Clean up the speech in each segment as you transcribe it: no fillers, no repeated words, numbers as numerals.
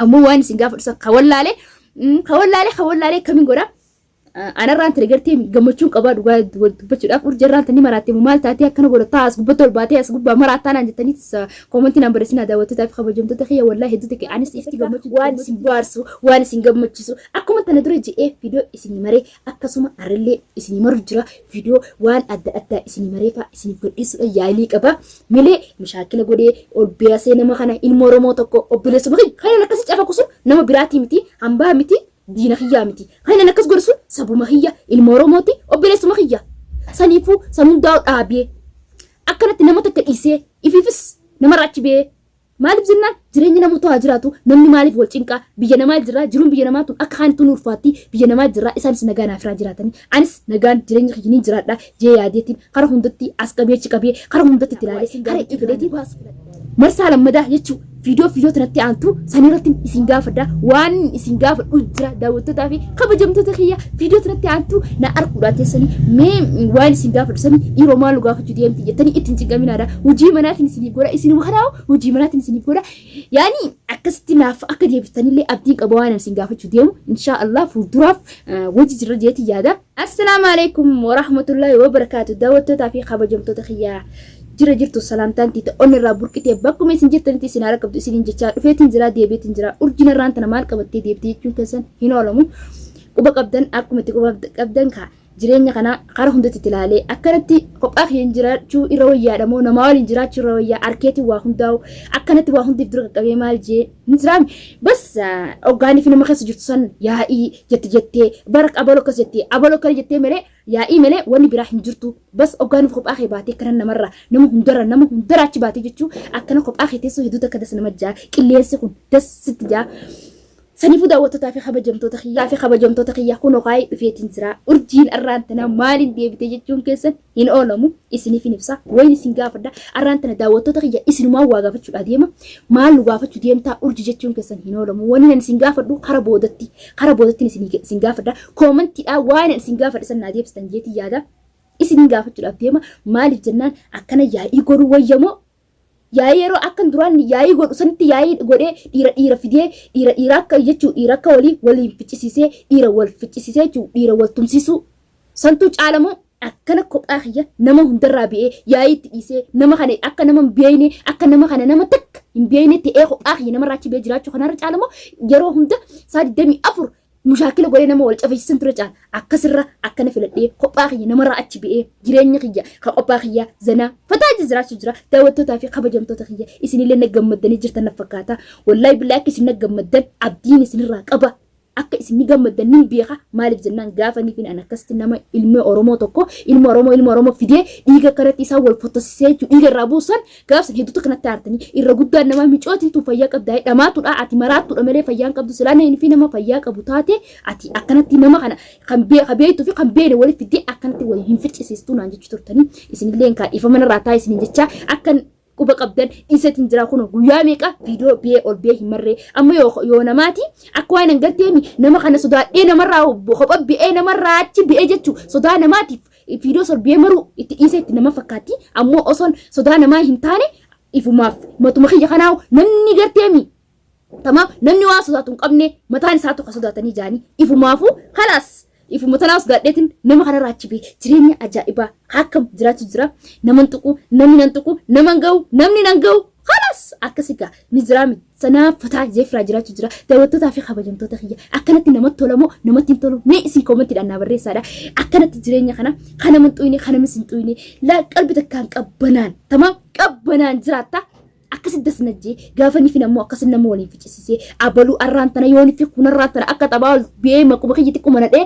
Ammoo waan isin gaafadhu san ka wallaalee ka wallaalee ka wallaalee akkamiin godha? Anarraan tani gartee gammachuun qabaa dhugaa dubbachuudhaaf urjarraan tani maraatte moo maal taatee akkana godhataa as gubbatti ol baatee as gubbaa maraattaa naan jettaniitis koomantii naan barreessinaa daawwattootaa fi kabajamtoota kiyya wallaahi hedduu takka anis ifti gammachuu waan isin bohaarsu waan isin gammachiisu akkuma tana dura je'ee viidiyoo isin maree akkasuma arrillee isin maru jira viidiyoo waan adda addaa isin maree fa'aa isiniif gadhiisuudha yaalii qaba malee mashaakila godhee ol beesee nama kana ilma Oromoo tokko obboleessuma kiyya kanan akkasii cafaku sun nama biraatii miti hambaa miti diina kiyyaa miti. Kan inni akkas godhu sun sabuma kiyya, ilma Oromooti, obboleessuma kiyya. Saniifuu san hundaa'u dhaabee akkanatti nama takka dhiisee ifiifis namarraa achi ba'ee maaliif jennaan jireenyi namoota haa jiraatu namni maaliif wal cinqaa biyya namaa jirraa jiruun biyya namaa tun akka kaanitti nu ulfaatti biyya namaa jirraa isaanis nagaa naaf irraa jiraatanii anis nagaan jireenya kiyya ni jiraadha jee yaadeetiin kara hundatti as qabee achi qabee kara hundatti itti ilaalee kara itti fideetiin marsaa lammadaa jechuu viidiyoo viidiyoo tanatti aantu sanirratti isin gaafadha waan isin gaafadhu jira daawwattootaa fi kabajamtoota kiyya viidiyoo tanatti aantu na arguudhaa teessanii mee waan isin gaafadhu sanii dhiiroo maal nu gaafachuu deemti jettanii ittiin cinqaminaadha hojii manaatiin isiniif godha isinuma kanaa hojii manaatiin isiniif godha yaani akkasitti naaf akka deebiftanillee abdiin qaba waan isin gaafachuu deemu inshaa Allah fuulduraaf wajji jirra jeeti yaada. Assalaamu alaikum warahmatullahi wabarakaatu daawwattootaa fi kabajamtoota kiyyaa jira jirtu salaamtaan tiita onni irraa burqitee bakkuma isin jirtanitti isin haala qabdu isiniin jechaa dhufeetiin jira deebiitiin jira urjiin irraan tana maal qabattee deebitee jechuun keessan hin oolamu quba qabdan akkuma itti quba qabdan kaa jireenya kana karaa hundatti itti ilaalee akkanatti kophaa kiyyaan jiraachuu irra wayyaadha moo namaa waliin jiraachuu irra wayyaa arkeetiin waa hundaa'u akkanatti waa hundiif dura qaqqabee maal jee hin jiraami bas hoggaanii fi nama keessa jirtu san yaa'ii jette jettee bara abaloo akkas jettee abaloo akkana jettee malee yaa'ii malee wanni biraa hin jirtu bas hoggaanii kophaa kee baatee akkana namarraa nama hundarra nama hundarra achi baatee jechuu akkana kophaa kee teessoo hedduu takka das nama jaa qilleensi kun das sitti jaa. Saniifuu daawwattootaa fi kabajamtoota kiyyaa fi kabajamtoota kiyyaa kunoo kaayee dhufeetiin jira. Urjiin arraan tana maaliin deebite jechuun keessan hin oolamu isiniif hin ibsa. Wayin isin gaafadha. Arraan tana daawwattoota kiyya isinumaan waa gaafachuudha deema. Maal nu gaafachuu deemtaa urji jechuun keessan hin oolamu. Wani nan isin gaafadhu kara boodatti kara boodatti isin gaafadha. Koomantiidhaa waan nan isin gaafadha san naa deebistan jeetii yaada. Isin gaafachuudhaaf deema. Maaliif jennaan akkana yaa'ii godhuu wayyamoo Yaa'ii yeroo akkan duraan yaa'ii godhu sanitti yaa'ii godhee dhiira dhiira fidee dhiira dhiira akka jechuu dhiira akka walii waliin ficcisiisee dhiira wal ficcisiisee jechuu dhiira wal tumsiisuu santuu caalamoo akkana kophaa kiyya nama hundarraa bi'ee yaa'ii itti dhiisee nama kana akka nama hin beekne akka nama kana nama takka hin beekne ta'ee kophaa kiyya namarraa achi ba'ee jiraachuu kanarra caalamoo yeroo hunda saa 24 mushaakila godhee nama wal cafeessisan ture caala akkasirra akkana filadhee kophaa kiyya namarraa achi ba'ee jireenya kiyya ka kophaa kiyya zanaa fataa jiraachuu jira daawwattootaa fi kabajamtoota kiyya isinillee na gammaddanii jirtan na fakkaata wallaahi billaahi akka isin na gammaddan abdiin isinirraa qaba akka isin ni gammaddan nin beeka maaliif jennaan gaafa ni fin an akkasitti nama ilmi Oromoo tokko ilma Oromoo ilma Oromoo fidee dhiiga kanatti isaan wal fottosisee jechuun dhiiga irraa buusan Gaaf san hedduutu kanatti aartanii irra guddaan namaa micootiin tun fayyaa qabdaa dhamaatudha ati maraattuudha malee fayyaan qabdu silaa inni fi nama fayyaa qabu taate ati akkanatti nama kana kan beektuu fi kan beene walitti fiddee akkanatti waliin hin ficcisiistuu naan jechuu turtanii isinillee kaa dhiifama narraa taa isinin jechaa akkan quba qabdan dhiiseetiin jira kun guyyaa meeqa viidiyoo bee ol bee hin marree amma yoo namaati akka waan hin garteemi nama kana sodaadhee namarraa kopha bi'ee namarraa achi bi'ee jechuu sodaa namaatiif Viidiyoo sorbiyee maruu itti dhiisee itti nama fakkaatti. Ammoo osoon sodaa namaa hin taane ifumaaf matuma kiyya kanaa namni garteemi. Tamaam namni waan sodaatu hin qabne mataan isaa tokko sodaatanii jaanii ifumaafuu kalaas ifuma tanaa sodaadheetiin nama kanarraa achi bee jireenya ajaa'ibaa akkam jiraachuu jira. Nama hin tuqu namni nan tuqu nama hin ga'u namni nan ga'u kalaas akkasi gaa ni jiraami. Sanaa fataa jeefraa jiraachuu jira. Daawwattootaa fi kabajamtoota kiyya akkanatti namatti tola moo namatti hin tolu? Mee isin koomentiidhaan naa barreessaadha. Akkanatti jireenya kana kana mun xuyne kana mis hin xuyne laa qalbi takkaan qabbanaan tamaam qabbanaan jiraatta. Akkasi das najjee gaafa nifin ammoo akkasi nama waliin ficcisiisee abaluu arraan tana yoo nifi kunarraan tana akka taphaa ol biyee maquma kiyya xiqquma nadhee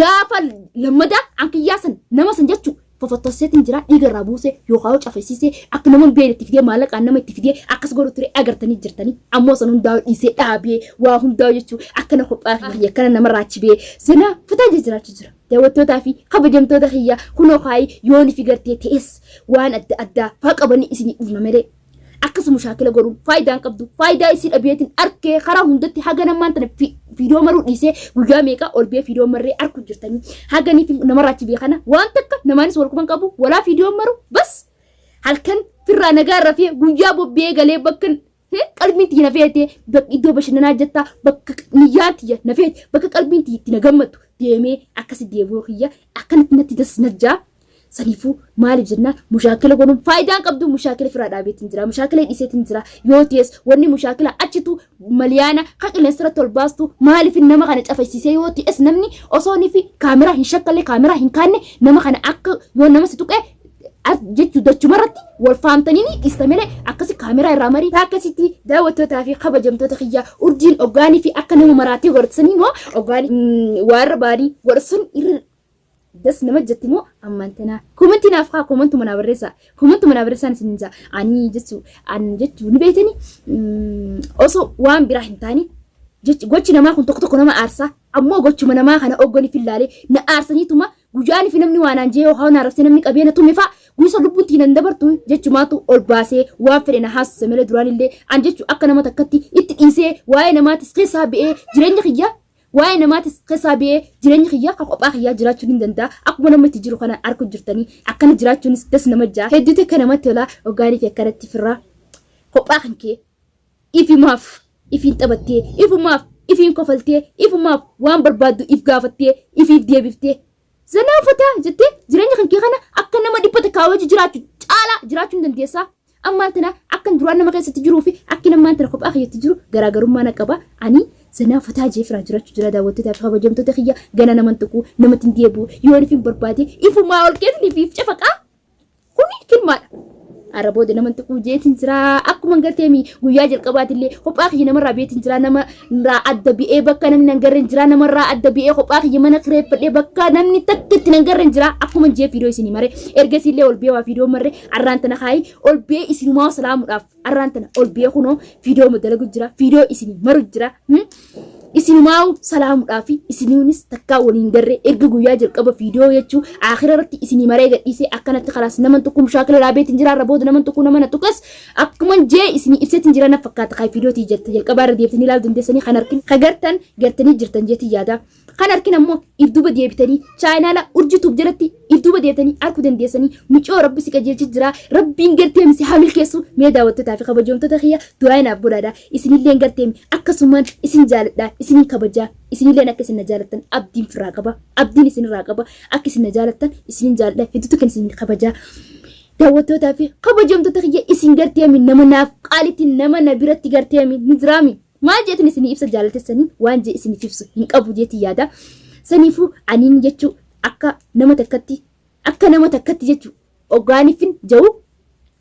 gaafa lammadaa an kiyyaa san nama san jechuu fofottosseetiin jira dhiiga irraa buusee yookaan cafesiisee akka nama hin beekne itti fidee maallaqaan nama itti fidee akkas godhu ture agartanii jirtanii ammoo san hundaa'u dhiisee dhaabee waa hundaa'u jechuu akkana kophaa kiyya akkana namarraa achi ba'ee zinaa fataa jiraachuu jira. Daawwattootaa fi kabajamtoota kiyya kunoo kaayii yoon fi gartee ta'es waan adda addaa faa qabanii isinii dhufna malee. Akkasuma shaakila godhuun faayidaa hin qabdu. Faayidaa isii dhabeetiin arkee karaa hundatti haga namaan tana viidiyoo maruu dhiisee guyyaa meeqa ol bee viidiyoo marree arku jirtanii. Haga nii namarraa achi bee kana waan takka namaanis wal quban qabu walaa viidiyoo maru bas halkan firraa nagaa rafee guyyaa bobbee galee bakka Qalbiin tiyya na feete bakka iddoo bashannanaa jettaa, bakka niyyaan tiyya na feete, bakka qalbiin tiyya itti na gammaddu deemee akkasi deebi'uu kiyya akkanatti natti das najjaa. Saniifuu maaliif jennaan mushaakila godhuun faayidaan qabdu. Mushaakila firaa dhaabeetiin jira, mushaakila dhiiseetiin jira. Yoo ta'es wanni mushaakila achitu maliyaana kan qilleensa irratti ol baastu maaliif nama kana cafaysiisee? Yoo ta'es namni osoo inni fi kaameraa hin shakkalle, kaameraa hin kaanne, nama kana akka yoo nama si tuqee jechuu dachumarratti wal faamtanii ni dhiista malee akkasi kaameraa irraa marii. Akkasitti daawwattootaa fi kabajamtoota kiyya, urjiin oggaanii fi akka nama maraatee godhatsanii moo oggaanii waa irra baanii godhatsun irra das nama jetti moo ammaan tanaa komantii naaf kaa, komantuma naa barreessaa, komantuma naa barreessaan isin jaa. Ani jechuu an jechuu ni beektanii, osoo waan biraa hin taane gochi namaa kun tokko tokko nama aarsaa. Ammoo gochuma namaa kana oggani fillaalee na aarsaniituma guyyaan fi namni waan aan jee yookaan na arrabsee namni qabee na tume fa'a guyisa lubbuun tiin dabartu jechumaatu ol baasee waan fedhe na haasise malee, duraan illee an jechuu akka nama takkatti itti dhiisee waa'ee namaatis keessaa ba'ee jireenya kiyya, waa'ee namaatis keessaa ba'ee jireenya kiyya ka kophaa kiyyaa jiraachuun hin danda'a. Akkuma nama itti jiru kana arku jirtanii akkana jiraachuunis das nama jaa, hedduutu akka namatti tola. Hoggaanii fi akkanatti firraa kophaa kan kee ifimaaf ifiin taphattee, ifumaaf ifiin kofaltee, ifumaaf waan barbaaddu if gaafattee, ifiif deebiftee zanaa fataa jettee jireenya kan kee kana akka nama 100 hojii jiraachuu caalaa jiraachuu hin dandeessaa. Ammaan tana akkan duraan nama keessatti jiruu fi akki ammaan tana kophaa kiyyatti jiru garaagarummaa na qaba. Ani zanaa fataa jee firaa jiraachuu jira. Daawwattootaa fi kabajamtoota kiyya, gana naman tuquu, namatti hin deebi'u. Yoon ifin barbaade ifumaa ol keessi ifiif cafaqaa. Kuni kilmaadha. Arra booda nama tuquu jeetiin jira. Akkuma garteemi guyyaa jalqabaatillee kophaa kiyya namarraa beetiin jira. Nama irraa adda bi'ee bakka namni nan garreen jira. Namarraa adda bi'ee kophaa kiyya mana kireeffadhee bakka namni takka itti nan garreen jira. Akkuma jee viidiyoo isinii mare. Ergasiillee ol bi'ee waa viidiyoo marre arraan tana kaayi ol bi'ee isinumaa salaamuudhaaf arraan tana ol bi'ee kunoo viidiyoo dalagu jira. Viidiyoo isinii maru jira. Isinumaa salaamuudhaaf isiniinis takkaa waliin garree erga guyyaa jalqaba viidiyoo jechuu akira irratti isinii maree gadhiisee akkanatti kalaas naman tokko mushaakila dhaabeetiin jira. Irra booda naman tokko nama na tuqas akkuma jee isinii ibseetiin jira na fakkaata. Kaay viidiyootii jette jalqabaa irra deebitanii ilaaluu dandeessanii. Kan harkin ka gartan gartanii jirtan jeetii yaada. Kan harkin ammoo if duuba deebitanii chaayinaala Urjii Tube jalatti if duuba deebitanii arkuu dandeessanii. Micoo rabbi si qajeelchi jira, rabbiin gartee si haa milkeessu. Mee daawwattootaa fi kabajamtoota kiyya, du'aa naaf godhaadha. Isinilleen garteemi akkasumaan isin jaaladha, isinin kabajaa, isinilleen akka isin na jaalattan abdiin firraa qaba, abdiin isinirraa qaba. Akka isin na jaalattan isinin jaaladha, hedduutu kan isin kabajaa. Daawwattootaa fi kabajamtoota kiyya, isin garteemi nama naaf qaalitti, nama na biratti garteemi ni jiraami. Maal jeetin isinii ibsa jaalatessanii? Waan jee isiniif ibsu hin qabu jeetin yaada. Saniifuu aniin jechuu akka nama takkatti, akka nama takkatti jechuu oggaaniffin jahu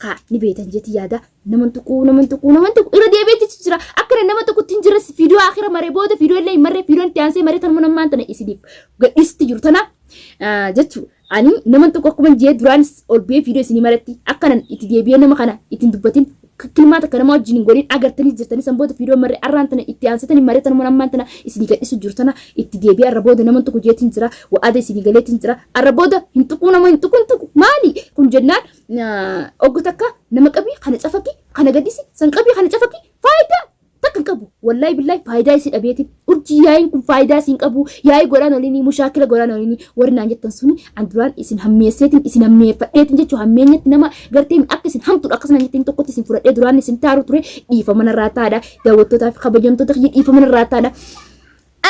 kaa ni beektan jeetin yaada. Naman tuquu, naman tuquu, naman tuquu irra deebi'ee jechu jira. Akka nama tokkotti hin jirre viidiyoo akira maree booda viidiyoo illee hin marree, viidiyoon itti aansee maree tanuma namaan tana isiniif gadhiisutti jiru tana jechuu ani naman tokko akkuma jee duraan ol ba'ee viidiyoo isinii maratti akkanan itti deebi'ee nama kana ittiin dubbatin, kilmaa takka nama wajjin hin godhin agartanii jirtanii. San booda viidiyoo marree arraan tana itti aansitanii maree tanuma ammaan tana isinii gadhiisu jiru tana itti deebi'ee arra booda naman tokko jeetiin jira, wa'aada isinii galeetiin jira. Arra booda hin tuquu, nama hin tuqu, hin tuqu. Maali kun jennaan ogga takka nama qabii kana cafaqi, kana gadhisi, san qabii kana cafaqi, faayidaa takka hin qabu. Wallaahi billaahi faayidaa isii dhabeeti. Urjii yaa'iin kun faayidaa isii hin qabu, yaa'ii godhaan oliinii, mushaakila godhaan oliinii warri naan jettan suni an duraan isin hammeesseetiin, isin hammeeffadheetiin jechuu hammeenyatti nama gartee akka isin hamtuudha akkas naan jettan tokkotti isin fudhadhee duraan isin taaru ture. Dhiifama narraa taadha. Daawwattootaa fi kabajamtoota kiyya, dhiifama narraa taadha.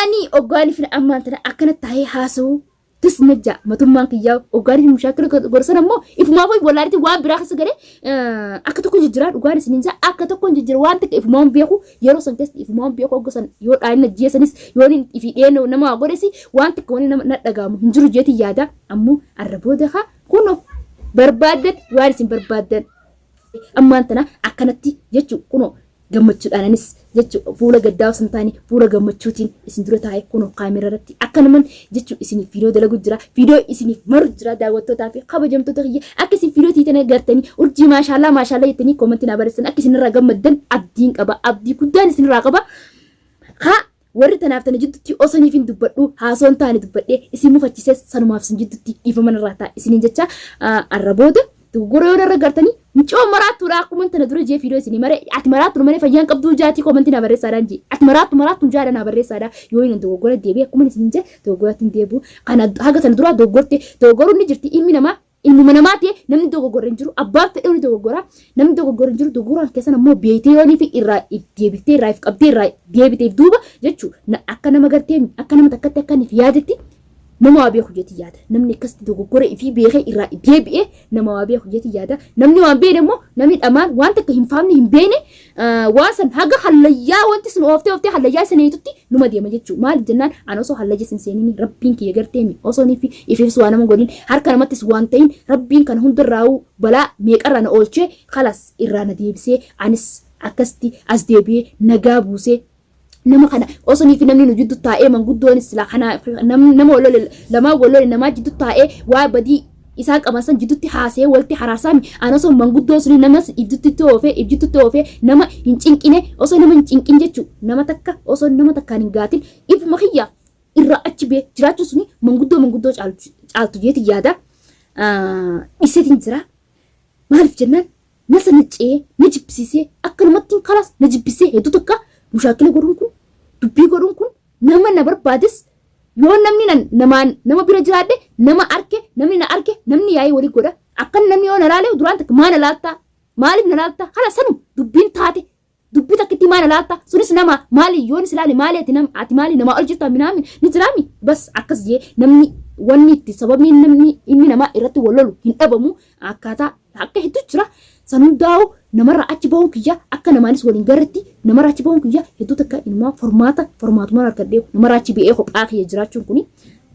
Ani oggaanii fi ammaan tana akkana taa'ee haasa'uu tis najja matummaan kiyyaa. Oggaanii fi mushaakila godhasan ammoo ifumaaf wallaalitti waan biraa keessa galee akka tokko jijjiraa. Dhugaan isiniin jaa, akka tokko hin jijjiira. Waan xiqqaa ifumaan beeku, yeroo san keessatti ifumaan beeku. Ogga san yoo dhaayina jeesanis, yoo ifi dheena nama godhesi, waan xiqqaa wani nama na dhagaamu hin jiru jeeti yaada. Ammoo arra booda kaa kunoo barbaaddan waan isin barbaaddan ammaan tana akkanatti jechuu kunoo gammachuudhaan anis jechuu fuula gaddaa osoo hin taane fuula gammachuutiin isin dura taa'e kunoo kaameera irratti akkanuman jechuu isiniif viidiyoo dalagu jira, viidiyoo isiniif maru jira. Daawwattootaa fi kabajamtoota kiyya, akka isin viidiyoo tiitana gartanii urjii maashaallaa maashaallaa jettanii koomantii naa barreessan, akka isinirraa gammaddan abdiin qaba, abdii guddaan isinirraa qaba. Haa warri tanaaf tana jidduutti osoniif hin dubbadhu haasoon taane dubbadhee isin mufachiises sanumaaf isin jidduutti dhiifama narraa ta'a isiniin jecha. Arra booda dogoggora yoo narra gartanii, micoo maraattuudha, akkuma tana dura jee viidiyoo isinii mare, ati maraattu malee fayyaan qabduu jaatii koomantii naa barreessaadhaan jee, ati maraattu maraattu jaadha naa barreessaadha. Yoo inni dogoggora deebi'e, akkuma isin jee dogoggoratti hin deebi'u. Kana haga sana duraa dogoggorte, dogoggoruun ni jirti, ilmi namaa. Ilmuma namaa ta'e namni dogoggorre hin jiru. Abbaan fedhe ni dogoggora. Namni dogoggorre hin jiru. Dogoggoraan keessan ammoo beektee yoonii fi irraa if deebiftee irraa if qabdee irraa deebiteef duuba jechuu akka nama gartee akka nama takkatti akka inni yaadetti nama waa beeku jeeti yaada. Namni akkasitti dogoggora ifii beekee irraa deebi'ee nama waa beeku jeeti yaada. Namni waan beekne immoo namni dhamaan waan takka hin faamne hin beekne waan san haga hallayyaa wanti sun ooftee ooftee hallayyaa isa neetutti numa deema jechuudha. Maaliif jennaan an osoo hallayya sin seenini rabbiin kiyya garteemi osoo nifi ifiifis waa nama godhin harka namattis waan ta'in rabbiin kana hundarraa'uu balaa meeqarraa na oolchee kalas irraa na deebisee anis akkasitti as deebi'ee nagaa buusee nama kana osoo nifi namni nu jiddu taa'ee manguddoonis silaa kana nama wal lole lamaan wal lole namaa jiddu taa'ee waa badii isaan qaban san jiddutti haasa'ee walitti haraarsaami an osoo manguddoon suni namas ibjittutti oofee ibjittutti oofee nama hin cinqine osoo nama hin cinqin jechuu nama takka osoo nama takkaan hin gaatin ifuma kiyyaaf irraa achi bee jiraachuun suni manguddoo manguddoo caaltu jeeti yaada dhiseetiin jira. Maaliif jennaan nasa na ce'ee na jibbisiisee akkanumattiin kalaas na jibbisee hedduu takka mushaakila godhuun kun dubbii godhuun kun nama na barbaades yoo namni nan namaan nama bira jiraadhe nama arke namni na arke namni yaa'ii walii godha akkan namni yoo na laale duraan takka maa na laaltaa maaliif na laaltaa kala sanu dubbiin taate dubbii takkitti maa na laaltaa sunis nama maali yoon si laale maali ati nama ati maali namaa ol jirta minaamin ni jiraami bas akkas jee namni wanni itti sababni namni inni namaa irratti wal lolu hin dhabamu akkaataa akka hedduu jira. San hundaa'u namarraa achi bahuun kiyya akka namaanis waliin garretti namarraa achi bahuun kiyya hedduu takka inumaa formaata formaatumaan harkadhee namarraa achi ba'ee kophaa kiyya jiraachuun kuni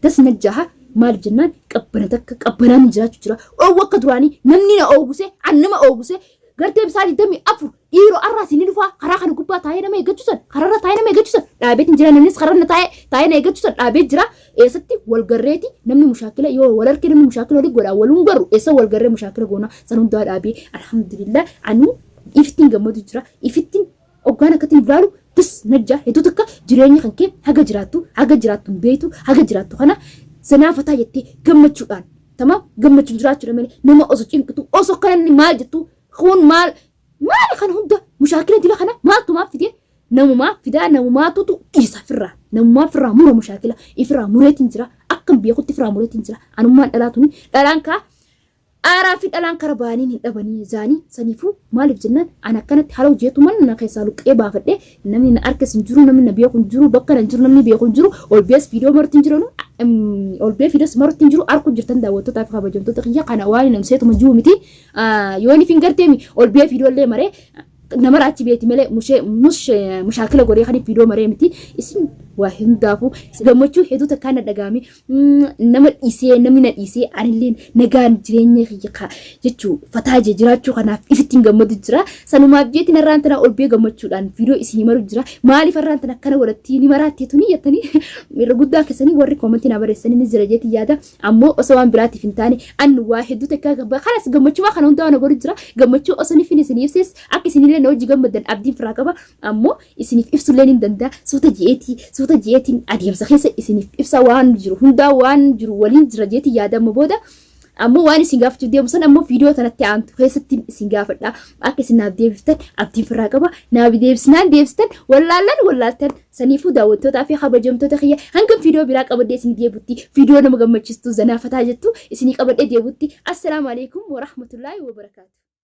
das na jaha. Maaliif jennaan qabbana takka qabbanaan hin jiraachuu jira. Oowwu akka duraanii namni na ooguse an nama ooguse gartee bisaa 24 dhiiroo arraa isin ni dhufaa karaa kana gubbaa taa'ee nama eeggachuu san kararra taa'ee nama eeggachuu san dhaabeetiin jira namnis kararra taa'ee taa'ee na eeggachuu san dhaabee jira. Eessatti wal garreeti namni mushaakila yoo wal arke namni mushaakila wali godha waluun garru eessa wal garree mushaakila goona san hundaa dhaabee alhamdulillah anuu ifittiin gammadu jira ifittiin hoggaan akkatti ilaalu bis najjaa hedduu takka jireenya kan kee haga jiraattu haga jiraattu hin beektu haga jiraattu kana zanaafataa jettee gammachuudhaan tamaam gammachuun jiraachuudha malee nama osoo cinqitu osoo kana maal jettu kun maal maali kana hunda mushaakila dila kana maaltu maaf fidee namumaa fidaa namumaatutu dhiisa firraa namumaa firraa mura mushaakila ifirraa mureetiin jira akkan beekutti firraa mureetiin jira anummaan dhalaa tuni dhalaan kaa aaraa fi dhalaan kara baaniin hin dhabanii zaanii saniifuu maaliif jennaan an akkanatti hala hojjeetu man na keessaa luqqee baafadhe namni na harkas hin jiru namni na beeku hin jiru bakka na hin jiru namni beeku hin jiru ol bees viidiyoo marutti hin jiranu ol bee viidiyoos marutti hin jiru arku jirtan daawwattootaa fi kabajamtoota kiyya kana waan namseetuma jiru miti yoon ifin garteemi ol bee viidiyoo illee maree nama raachi beeti malee mushee mush mushaakila godhee kan viidiyoo maree miti isin waa hundaafuu gammachuu hedduu takkaan na dhagaame nama dhiisee namni na dhiisee anillee nagaan jireenya kiyya ka jechuu fataa jee jiraachuu kanaaf ifittiin gammadu jira sanumaaf jeetiin har'aan tana ol bee gammachuudhaan viidiyoo isinii maru jira maaliif har'aan tana akkana godhattii ni maraattee tuni jettanii irra guddaa keessanii warri koomentii na barreessanii ni jira jeetiin yaada Ammoo osoo waan biraatiif hin taane an waa hedduu takka kanas gammachumaa kana hundaa na godhu jira. Gammachuu osoo nifin isin ibses akka isinillee na hojii gammaddan abdiin firaa qaba. Ammoo isiniif ibsullee ni danda'a. Suuta ji'eetii suuta ji'eetiin adeemsa keessa isiniif ibsa waan jiru hundaa waan jiru waliin jira jeetii yaadamma booda. Ammoo waan isin gaafachuu deemu san ammoo viidiyoo tanatti aantu keessatti isin gaafadha. Akka isin naaf deebiftan abdiin firaa qaba. Naaf deebisnaan deebistan wallaallan wallaaltan. Saniifuu daawwattootaa fi kabajamtoota kiyya hangam viidiyoo biraa qabadhee isinii deebutti viidiyoo nama gammachiistu zanaa fataa jettu isinii qabadhee deebutti assalaamu alaikum warahmatullaahi wabarakaatu.